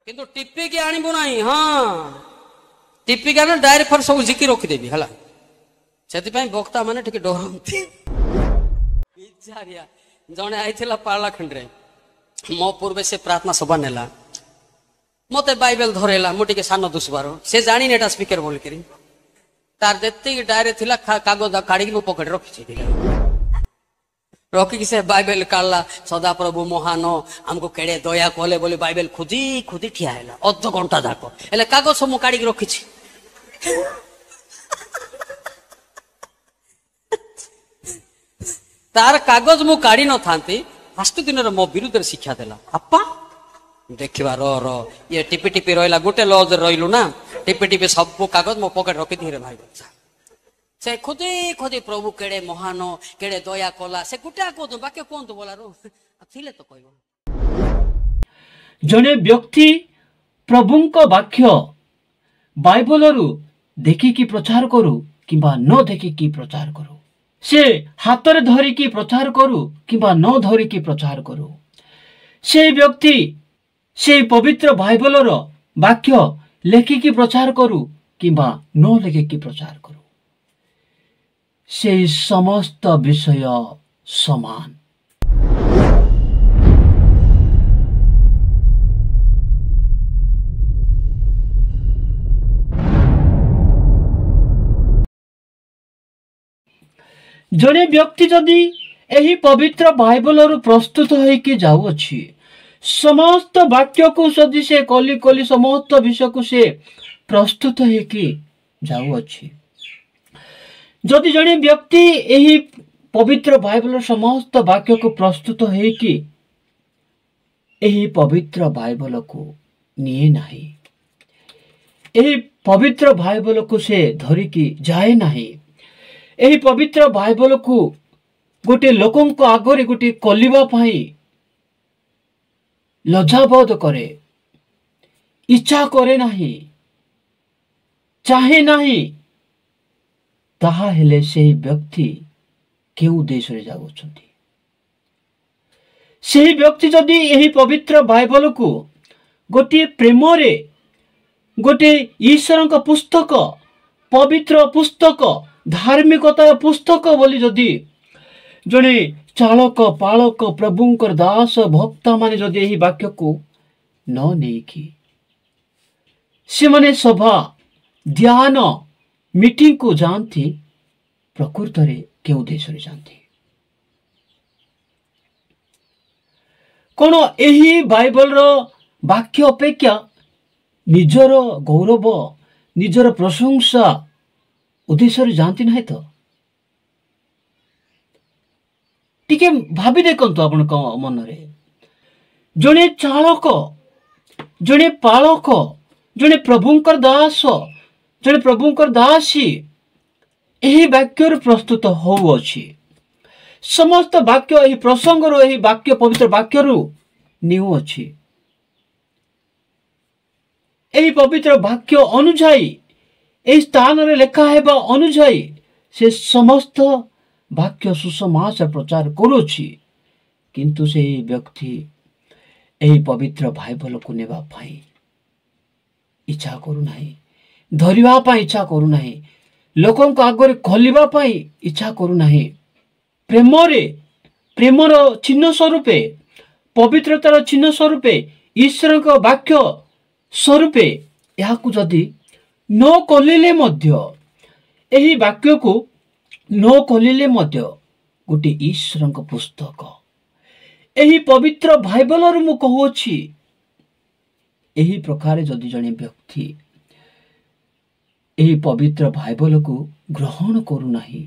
କିନ୍ତୁ ଟିପିକି ଆଣିବୁ ନାହିଁ। ହଁ, ଟିପିକି ଆଣିଲେ ଡାଇରେକ୍ଟ ଫାର ସବୁ ଝିକି ରଖିଦେବି ହେଲା। ସେଥିପାଇଁ ବକ୍ତା ମାନେ ଟିକେ ଡରନ୍ତି। ବିଚାରିଆ ଜଣେ ଆଇଥିଲା ପାରଳାଖଣ୍ଡରେ, ମୋ ପୂର୍ବେ ସେ ପ୍ରାର୍ଥନା ସଭା ନେଲା, ମତେ ବାଇବେଲ ଧରେଇଲା। ମୁଁ ଟିକେ ସାନ ଦୁଶବାର, ସେ ଜାଣିନି ଏଟା ସ୍ପିକର ବୋଲିକିରି। ତାର ଯେତିକି ଡାଏରୀ ଥିଲା କାଗଜ କାଢିକି ମୋ ପକେଟରେ ରଖିଛି। ରଖିକି ସେ ବାଇବେଲ କାଢିଲା, ସଦାପ୍ରଭୁ ମହାନ ଆମକୁ କେଡ଼େ ଦୟା କଲେ ବୋଲି ବାଇବେଲ ଖୋଜି ଖୋଜି ଠିଆ ହେଲା ଅଧ ଘଣ୍ଟା ଯାକ। ହେଲେ କାଗଜ ସବୁ ମୁଁ କାଢିକି ରଖିଛି। ତାର କାଗଜ ମୁଁ କାଢି ନଥାନ୍ତି, ଫାଷ୍ଟ ଦିନରେ ମୋ ବିରୁଦ୍ଧରେ ଶିକ୍ଷା ଦେଲା। ଆପା ଦେଖିବା ର ର ଇଏ ଟିପି ଟିପି ରହିଲା, ଗୋଟେ ଲଜରେ ରହିଲୁ ନା, ଟିପି ଟିପି ସବୁ କାଗଜ ମୋ ପକେଟ ରଖିଦିରେ ଭାଇ। ସେ ଖୋଜି ଖୋଜି ପ୍ରଭୁ କେଡ଼େ ମହାନ, କେଡ଼େ ଦୟା କଲା, ସେ ଗୋଟେ କୁହନ୍ତୁ ବାକ୍ୟ କୁହନ୍ତୁ ବୋଲାରୁ ଥିଲେ ତ କହିବ। ଜଣେ ବ୍ୟକ୍ତି ପ୍ରଭୁଙ୍କ ବାକ୍ୟ ବାଇବଲରୁ ଦେଖିକି ପ୍ରଚାର କରୁ କିମ୍ବା ନ ଦେଖିକି ପ୍ରଚାର କରୁ, ସେ ହାତରେ ଧରିକି ପ୍ରଚାର କରୁ କିମ୍ବା ନ ଧରିକି ପ୍ରଚାର କରୁ, ସେ ବ୍ୟକ୍ତି ସେଇ ପବିତ୍ର ବାଇବଲର ବାକ୍ୟ ଲେଖିକି ପ୍ରଚାର କରୁ କିମ୍ବା ନ ଲେଖିକି ପ୍ରଚାର କରୁ, ସେଇ ସମସ୍ତ ବିଷୟ ସମାନ। ଜଣେ ବ୍ୟକ୍ତି ଯଦି ଏହି ପବିତ୍ର ବାଇବଲରୁ ପ୍ରସ୍ତୁତ ହେଇକି ଯାଉଅଛି, ସମସ୍ତ ବାକ୍ୟକୁ ଯଦି ସେ କଲି କଲି ସମସ୍ତ ବିଷୟକୁ ସେ ପ୍ରସ୍ତୁତ ହେଇକି ଯାଉଅଛି, ଯଦି ଜଣେ ବ୍ୟକ୍ତି ଏହି ପବିତ୍ର ବାଇବଲର ସମସ୍ତ ବାକ୍ୟକୁ ପ୍ରସ୍ତୁତ ହେଇକି ଏହି ପବିତ୍ର ବାଇବଲକୁ ନିଏ ନାହିଁ, ଏହି ପବିତ୍ର ବାଇବଲକୁ ସେ ଧରିକି ଯାଏ ନାହିଁ, ଏହି ପବିତ୍ର ବାଇବଲକୁ ଗୋଟିଏ ଲୋକଙ୍କ ଆଗରେ ଗୋଟିଏ କଲିବା ପାଇଁ ଲଜ୍ଜାବୋଧ କରେ, ଇଚ୍ଛା କରେ ନାହିଁ, ଚାହେଁ ନାହିଁ, ତାହା ହେଲେ ସେହି ବ୍ୟକ୍ତି କେଉଁ ଦେଶରେ ଯାଉଅଛନ୍ତି? ସେହି ବ୍ୟକ୍ତି ଯଦି ଏହି ପବିତ୍ର ବାଇବଲକୁ ଗୋଟିଏ ପ୍ରେମରେ, ଗୋଟିଏ ଈଶ୍ୱରଙ୍କ ପୁସ୍ତକ, ପବିତ୍ର ପୁସ୍ତକ, ଧାର୍ମିକତାର ପୁସ୍ତକ ବୋଲି ଯଦି ଜଣେ ଚାଳକ ପାଳକ ପ୍ରଭୁଙ୍କର ଦାସ ଭକ୍ତମାନେ ଯଦି ଏହି ବାକ୍ୟକୁ ନ ନେଇକି ସେମାନେ ସଭା ଧ୍ୟାନ ମିଟିଂକୁ ଯାଆନ୍ତି, ପ୍ରକୃତରେ କେଉଁ ଦେଶରେ ଯାଆନ୍ତି? କ'ଣ ଏହି ବାଇବଲର ବାକ୍ୟ ଅପେକ୍ଷା ନିଜର ଗୌରବ, ନିଜର ପ୍ରଶଂସା ଉଦ୍ଦେଶ୍ୟରେ ଯାଆନ୍ତି ନାହିଁ ତ? ଟିକେ ଭାବି ଦେଖନ୍ତୁ ଆପଣଙ୍କ ମନରେ। ଜଣେ ଚାଳକ, ଜଣେ ପାଳକ, ଜଣେ ପ୍ରଭୁଙ୍କର ଦାସ, ଜଣେ ପ୍ରଭୁଙ୍କର ଦାସୀ ଏହି ବାକ୍ୟରୁ ପ୍ରସ୍ତୁତ ହେଉଅଛି। ସମସ୍ତ ବାକ୍ୟ ଏହି ପ୍ରସଙ୍ଗରୁ, ଏହି ବାକ୍ୟ ପବିତ୍ର ବାକ୍ୟରୁ ନେଉଅଛି। ଏହି ପବିତ୍ର ବାକ୍ୟ ଅନୁଯାୟୀ, ଏହି ସ୍ଥାନରେ ଲେଖା ହେବା ଅନୁଯାୟୀ ସେ ସମସ୍ତ ବାକ୍ୟ ସୁସମାଚାର ପ୍ରଚାର କରୁଅଛି। କିନ୍ତୁ ସେହି ବ୍ୟକ୍ତି ଏହି ପବିତ୍ର ବାଇବଲକୁ ନେବା ପାଇଁ ଇଚ୍ଛା କରୁନାହିଁ, ଧରିବା ପାଇଁ ଇଚ୍ଛା କରୁନାହିଁ, ଲୋକଙ୍କ ଆଗରେ ଖୋଲିବା ପାଇଁ ଇଚ୍ଛା କରୁନାହିଁ। ପ୍ରେମରେ, ପ୍ରେମର ଚିହ୍ନ ସ୍ୱରୂପେ, ପବିତ୍ରତାର ଚିହ୍ନ ସ୍ୱରୂପେ, ଈଶ୍ୱରଙ୍କ ବାକ୍ୟ ସ୍ୱରୂପେ ଏହାକୁ ଯଦି ନ ଖୋଲିଲେ ମଧ୍ୟ, ଏହି ବାକ୍ୟକୁ ନ ଖୋଲିଲେ ମଧ୍ୟ ଗୋଟିଏ ଈଶ୍ୱରଙ୍କ ପୁସ୍ତକ, ଏହି ପବିତ୍ର ବାଇବଲରୁ ମୁଁ କହୁଅଛି, ଏହି ପ୍ରକାରେ ଯଦି ଜଣେ ବ୍ୟକ୍ତି ଏହି ପବିତ୍ର ବାଇବଲକୁ ଗ୍ରହଣ କରୁନାହିଁ,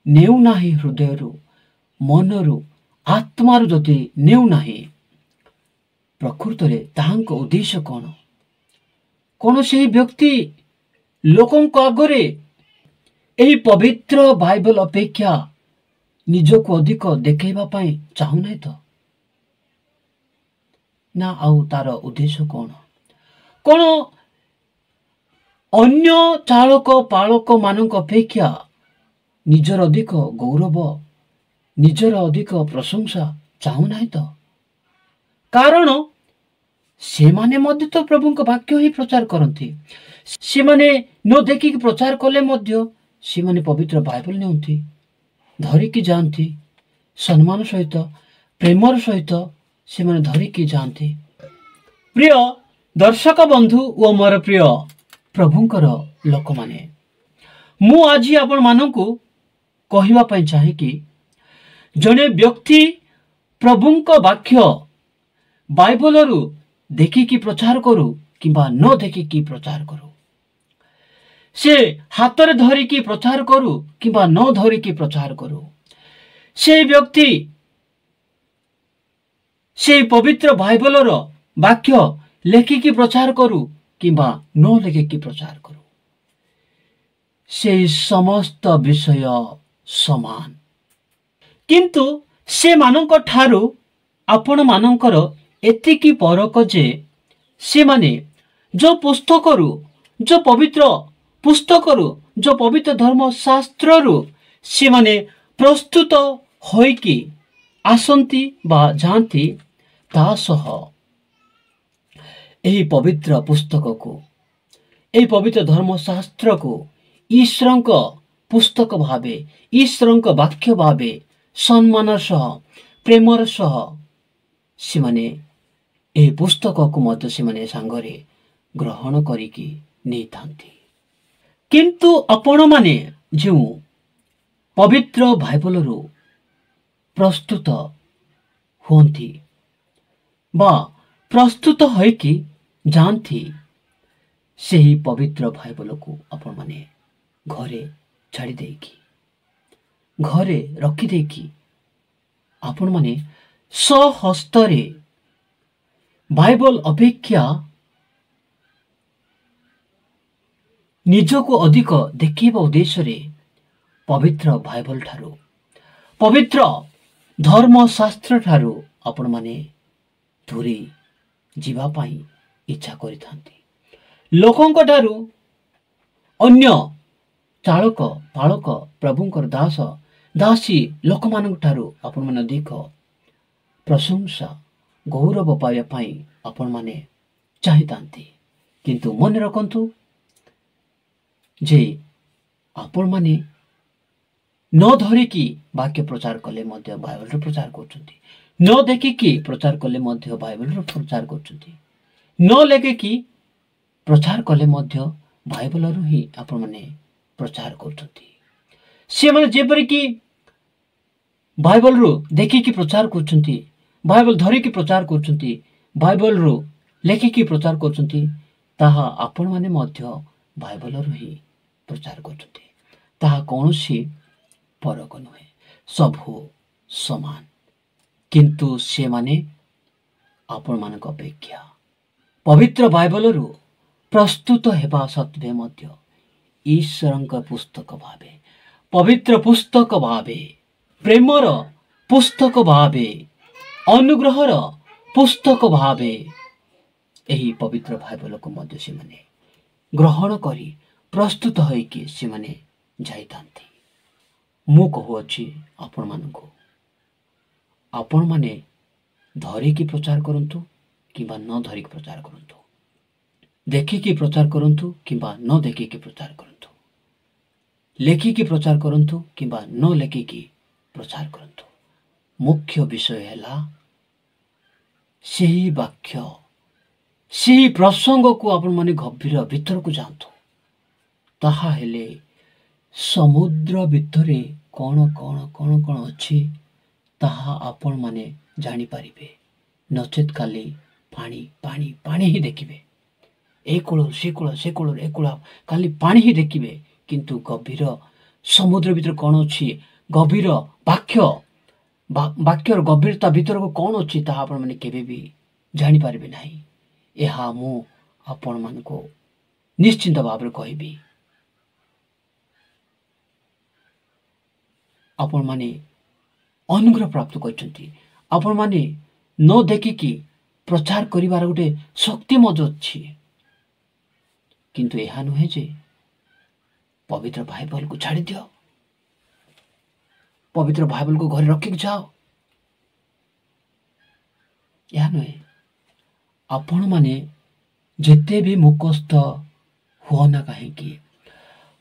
ନେଉନାହିଁ, ହୃଦୟରୁ, ମନରୁ, ଆତ୍ମାରୁ ଯଦି ନେଉନାହିଁ, ପ୍ରକୃତରେ ତାହାଙ୍କ ଉଦ୍ଦେଶ୍ୟ କ'ଣ? କ'ଣ ସେହି ବ୍ୟକ୍ତି ଲୋକଙ୍କ ଆଗରେ ଏହି ପବିତ୍ର ବାଇବଲ ଅପେକ୍ଷା ନିଜକୁ ଅଧିକ ଦେଖାଇବା ପାଇଁ ଚାହୁଁନାହିଁ ତ? ନା ଆଉ ତାର ଉଦ୍ଦେଶ୍ୟ କ'ଣ? କ'ଣ ଅନ୍ୟ ଚାଳକ ପାଳକ ମାନଙ୍କ ଅପେକ୍ଷା ନିଜର ଅଧିକ ଗୌରବ, ନିଜର ଅଧିକ ପ୍ରଶଂସା ଚାହୁଁନାହିଁ ତ? କାରଣ ସେମାନେ ମଧ୍ୟ ତ ପ୍ରଭୁଙ୍କ ବାକ୍ୟ ହିଁ ପ୍ରଚାର କରନ୍ତି। ସେମାନେ ନ ଦେଖିକି ପ୍ରଚାର କଲେ ମଧ୍ୟ ସେମାନେ ପବିତ୍ର ବାଇବଲ ନିଅନ୍ତି, ଧରିକି ଯାଆନ୍ତି, ସମ୍ମାନ ସହିତ, ପ୍ରେମର ସହିତ ସେମାନେ ଧରିକି ଯାଆନ୍ତି। ପ୍ରିୟ ଦର୍ଶକ ବନ୍ଧୁ ଓ ମୋର ପ୍ରିୟ ପ୍ରଭୁଙ୍କର ଲୋକମାନେ, ମୁଁ ଆଜି ଆପଣମାନଙ୍କୁ କହିବା ପାଇଁ ଚାହେଁକି ଜଣେ ବ୍ୟକ୍ତି ପ୍ରଭୁଙ୍କ ବାକ୍ୟ ବାଇବଲରୁ ଦେଖିକି ପ୍ରଚାର କରୁ କିମ୍ବା ନ ଦେଖିକି ପ୍ରଚାର କରୁ, ସେ ହାତରେ ଧରିକି ପ୍ରଚାର କରୁ କିମ୍ବା ନ ଧରିକି ପ୍ରଚାର କରୁ, ସେଇ ବ୍ୟକ୍ତି ସେଇ ପବିତ୍ର ବାଇବଲର ବାକ୍ୟ ଲେଖିକି ପ୍ରଚାର କରୁ କିମ୍ବା ନ ଲେଖିକି ପ୍ରଚାର କରୁ, ସେଇ ସମସ୍ତ ବିଷୟ ସମାନ। କିନ୍ତୁ ସେମାନଙ୍କ ଠାରୁ ଆପଣମାନଙ୍କର ଏତିକି ଫରକ ଯେ ସେମାନେ ଯେଉଁ ପୁସ୍ତକରୁ, ଯେଉଁ ପବିତ୍ର ପୁସ୍ତକରୁ, ଯେଉଁ ପବିତ୍ର ଧର୍ମଶାସ୍ତ୍ରରୁ ସେମାନେ ପ୍ରସ୍ତୁତ ହୋଇକି ଆସନ୍ତି ବା ଯାଆନ୍ତି, ତା ସହ ଏହି ପବିତ୍ର ପୁସ୍ତକକୁ, ଏହି ପବିତ୍ର ଧର୍ମଶାସ୍ତ୍ରକୁ ଈଶ୍ୱରଙ୍କ ପୁସ୍ତକ ଭାବେ, ଈଶ୍ୱରଙ୍କ ବାକ୍ୟ ଭାବେ ସମ୍ମାନର ସହ, ପ୍ରେମର ସହ ସେମାନେ ଏହି ପୁସ୍ତକକୁ ମଧ୍ୟ ସେମାନେ ସାଙ୍ଗରେ ଗ୍ରହଣ କରିକି ନେଇଥାନ୍ତି। କିନ୍ତୁ ଆପଣମାନେ ଯେଉଁ ପବିତ୍ର ବାଇବଲରୁ ପ୍ରସ୍ତୁତ ହୁଅନ୍ତି ବା ପ୍ରସ୍ତୁତ ହୋଇକି ଯାଆନ୍ତି, ସେହି ପବିତ୍ର ବାଇବଲକୁ ଆପଣମାନେ ଘରେ ଛାଡ଼ି ଦେଇକି, ଘରେ ରଖିଦେଇକି ଆପଣମାନେ ସ୍ୱହସ୍ତରେ ବାଇବଲ ଅପେକ୍ଷା ନିଜକୁ ଅଧିକ ଦେଖେଇବା ଉଦ୍ଦେଶ୍ୟରେ ପବିତ୍ର ବାଇବଲ ଠାରୁ, ପବିତ୍ର ଧର୍ମଶାସ୍ତ୍ର ଠାରୁ ଆପଣମାନେ ଦୂରେଇ ଯିବା ପାଇଁ ଇଚ୍ଛା କରିଥାନ୍ତି। ଲୋକଙ୍କ ଠାରୁ, ଅନ୍ୟ ଚାଳକ ପାଳକ ପ୍ରଭୁଙ୍କର ଦାସ ଦାସୀ ଲୋକମାନଙ୍କ ଠାରୁ ଆପଣମାନେ ଅଧିକ ପ୍ରଶଂସା ଗୌରବ ପାଇବା ପାଇଁ ଆପଣମାନେ ଚାହିଁଥାନ୍ତି। କିନ୍ତୁ ମନେ ରଖନ୍ତୁ ଯେ ଆପଣମାନେ ନ ଧରିକି ବାକ୍ୟ ପ୍ରଚାର କଲେ ମଧ୍ୟ ବାଇବଲର ପ୍ରଚାର କରୁଛନ୍ତି, ନ ଦେଖିକି ପ୍ରଚାର କଲେ ମଧ୍ୟ ବାଇବଲର ପ୍ରଚାର କରୁଛନ୍ତି, ନ ଲେଖିକି ପ୍ରଚାର କଲେ ମଧ୍ୟ ବାଇବଲରୁ ହିଁ ଆପଣମାନେ ପ୍ରଚାର କରୁଛନ୍ତି। ସେମାନେ ଯେପରିକି ବାଇବଲରୁ ଦେଖିକି ପ୍ରଚାର କରୁଛନ୍ତି, ବାଇବଲ ଧରିକି ପ୍ରଚାର କରୁଛନ୍ତି, ବାଇବଲରୁ ଲେଖିକି ପ୍ରଚାର କରୁଛନ୍ତି, ତାହା ଆପଣମାନେ ମଧ୍ୟ ବାଇବଲରୁ ହିଁ ପ୍ରଚାର କରୁଛନ୍ତି। ତାହା କୌଣସି ଫରକ ନୁହେଁ, ସବୁ ସମାନ। କିନ୍ତୁ ସେମାନେ ଆପଣମାନଙ୍କ ଅପେକ୍ଷା ପବିତ୍ର ବାଇବଲରୁ ପ୍ରସ୍ତୁତ ହେବା ସତ୍ତ୍ୱେ ମଧ୍ୟ ଈଶ୍ୱରଙ୍କ ପୁସ୍ତକ ଭାବେ, ପବିତ୍ର ପୁସ୍ତକ ଭାବେ, ପ୍ରେମର ପୁସ୍ତକ ଭାବେ, ଅନୁଗ୍ରହର ପୁସ୍ତକ ଭାବେ ଏହି ପବିତ୍ର ବାଇବଲକୁ ମଧ୍ୟ ସେମାନେ ଗ୍ରହଣ କରି ପ୍ରସ୍ତୁତ ହୋଇକି ସେମାନେ ଯାଇଥାନ୍ତି। ମୁଁ କହୁଅଛି ଆପଣମାନଙ୍କୁ, ଆପଣମାନେ ଧରିକି ପ୍ରଚାର କରନ୍ତୁ କିମ୍ବା ନ ଧରିକି ପ୍ରଚାର କରନ୍ତୁ, ଦେଖିକି ପ୍ରଚାର କରନ୍ତୁ କିମ୍ବା ନ ଦେଖିକି ପ୍ରଚାର କରନ୍ତୁ, ଲେଖିକି ପ୍ରଚାର କରନ୍ତୁ କିମ୍ବା ନ ଲେଖିକି ପ୍ରଚାର କରନ୍ତୁ, ମୁଖ୍ୟ ବିଷୟ ହେଲା ସେହି ବାକ୍ୟ, ସେହି ପ୍ରସଙ୍ଗକୁ ଆପଣମାନେ ଗଭୀର ଭିତରକୁ ଯାଆନ୍ତୁ, ତାହା ହେଲେ ସମୁଦ୍ର ଭିତରେ କ'ଣ କ'ଣ କ'ଣ କ'ଣ ଅଛି ତାହା ଆପଣମାନେ ଜାଣିପାରିବେ। ନଚେତ୍ ଖାଲି ପାଣି ପାଣି ପାଣି ହିଁ ଦେଖିବେ, ଏ କୂଳରୁ ସେ କୂଳ, ସେ କୂଳରୁ ଏ କୂଳ, ଖାଲି ପାଣି ହିଁ ଦେଖିବେ। କିନ୍ତୁ ଗଭୀର ସମୁଦ୍ର ଭିତରେ କ'ଣ ଅଛି, ଗଭୀର ବାକ୍ୟ, ବାକ୍ୟର ଗଭୀରତା ଭିତରକୁ କ'ଣ ଅଛି ତାହା ଆପଣମାନେ କେବେ ବି ଜାଣିପାରିବେ ନାହିଁ। ଏହା ମୁଁ ଆପଣମାନଙ୍କୁ ନିଶ୍ଚିନ୍ତ ଭାବରେ କହିବି। ଆପଣମାନେ ଅନୁଗ୍ରହ ପ୍ରାପ୍ତ କରିଛନ୍ତି, ଆପଣମାନେ ନ ଦେଖିକି ପ୍ରଚାର କରିବାର ଗୋଟେ ଶକ୍ତି ମଧ୍ୟ ଅଛି। କିନ୍ତୁ ଏହା ନୁହେଁ ଯେ ପବିତ୍ର ବାଇବଲକୁ ଛାଡ଼ିଦିଅ, ପବିତ୍ର ବାଇବଲକୁ ଘରେ ରଖିକି ଯାଅ, ଏହା ନୁହେଁ। ଆପଣମାନେ ଯେତେ ବି ମୁଖସ୍ଥ ହୁଅ ନା କାହିଁକି,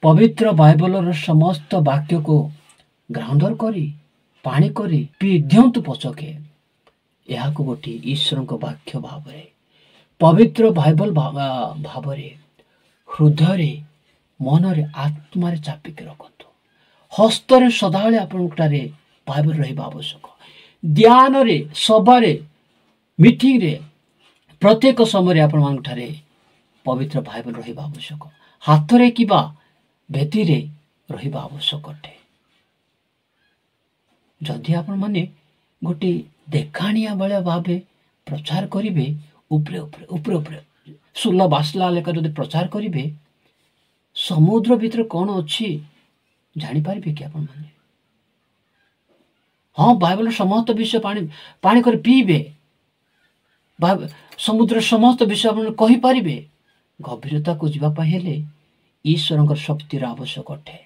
ପବିତ୍ର ବାଇବଲର ସମସ୍ତ ବାକ୍ୟକୁ ଗ୍ରାଉଣ୍ଡର କରି ପାଣି କରି ପିଇ ଦିଅନ୍ତୁ ପଛକେ, ଏହାକୁ ଗୋଟିଏ ଈଶ୍ୱରଙ୍କ ବାକ୍ୟ ଭାବରେ, ପବିତ୍ର ବାଇବଲ ଭାବରେ ହୃଦୟରେ, ମନରେ, ଆତ୍ମାରେ ଚାପିକି ରଖନ୍ତୁ। ହସ୍ତରେ ସଦାବେଳେ ଆପଣଙ୍କଠାରେ ବାଇବଲ ରହିବା ଆବଶ୍ୟକ। ଧ୍ୟାନରେ, ସଭାରେ, ମିଟିଂରେ, ପ୍ରତ୍ୟେକ ସମୟରେ ଆପଣମାନଙ୍କଠାରେ ପବିତ୍ର ବାଇବଲ ରହିବା ଆବଶ୍ୟକ। ହାତରେ କିମ୍ବା ବେଦିରେ ରହିବା ଆବଶ୍ୟକ ଅଟେ। ଯଦି ଆପଣମାନେ ଗୋଟିଏ ଦେଖାଣିଆ ଭଳିଆ ଭାବେ ପ୍ରଚାର କରିବେ, ଉପରେ ଉପରେ ଉପରେ ଉପରେ ସୁଲ ବାସିଲା ଲେଖା ଯଦି ପ୍ରଚାର କରିବେ, ସମୁଦ୍ର ଭିତରେ କ'ଣ ଅଛି ଜାଣିପାରିବେ କି ଆପଣମାନେ? ହଁ, ବାଇବଲର ସମସ୍ତ ବିଷୟ ପାଣି କରି ପିଇବେ, ସମୁଦ୍ରର ସମସ୍ତ ବିଷୟ ଆପଣ କହିପାରିବେ। ଗଭୀରତାକୁ ଯିବା ପାଇଁ ହେଲେ ଈଶ୍ୱରଙ୍କର ଶକ୍ତିର ଆବଶ୍ୟକ ଅଟେ।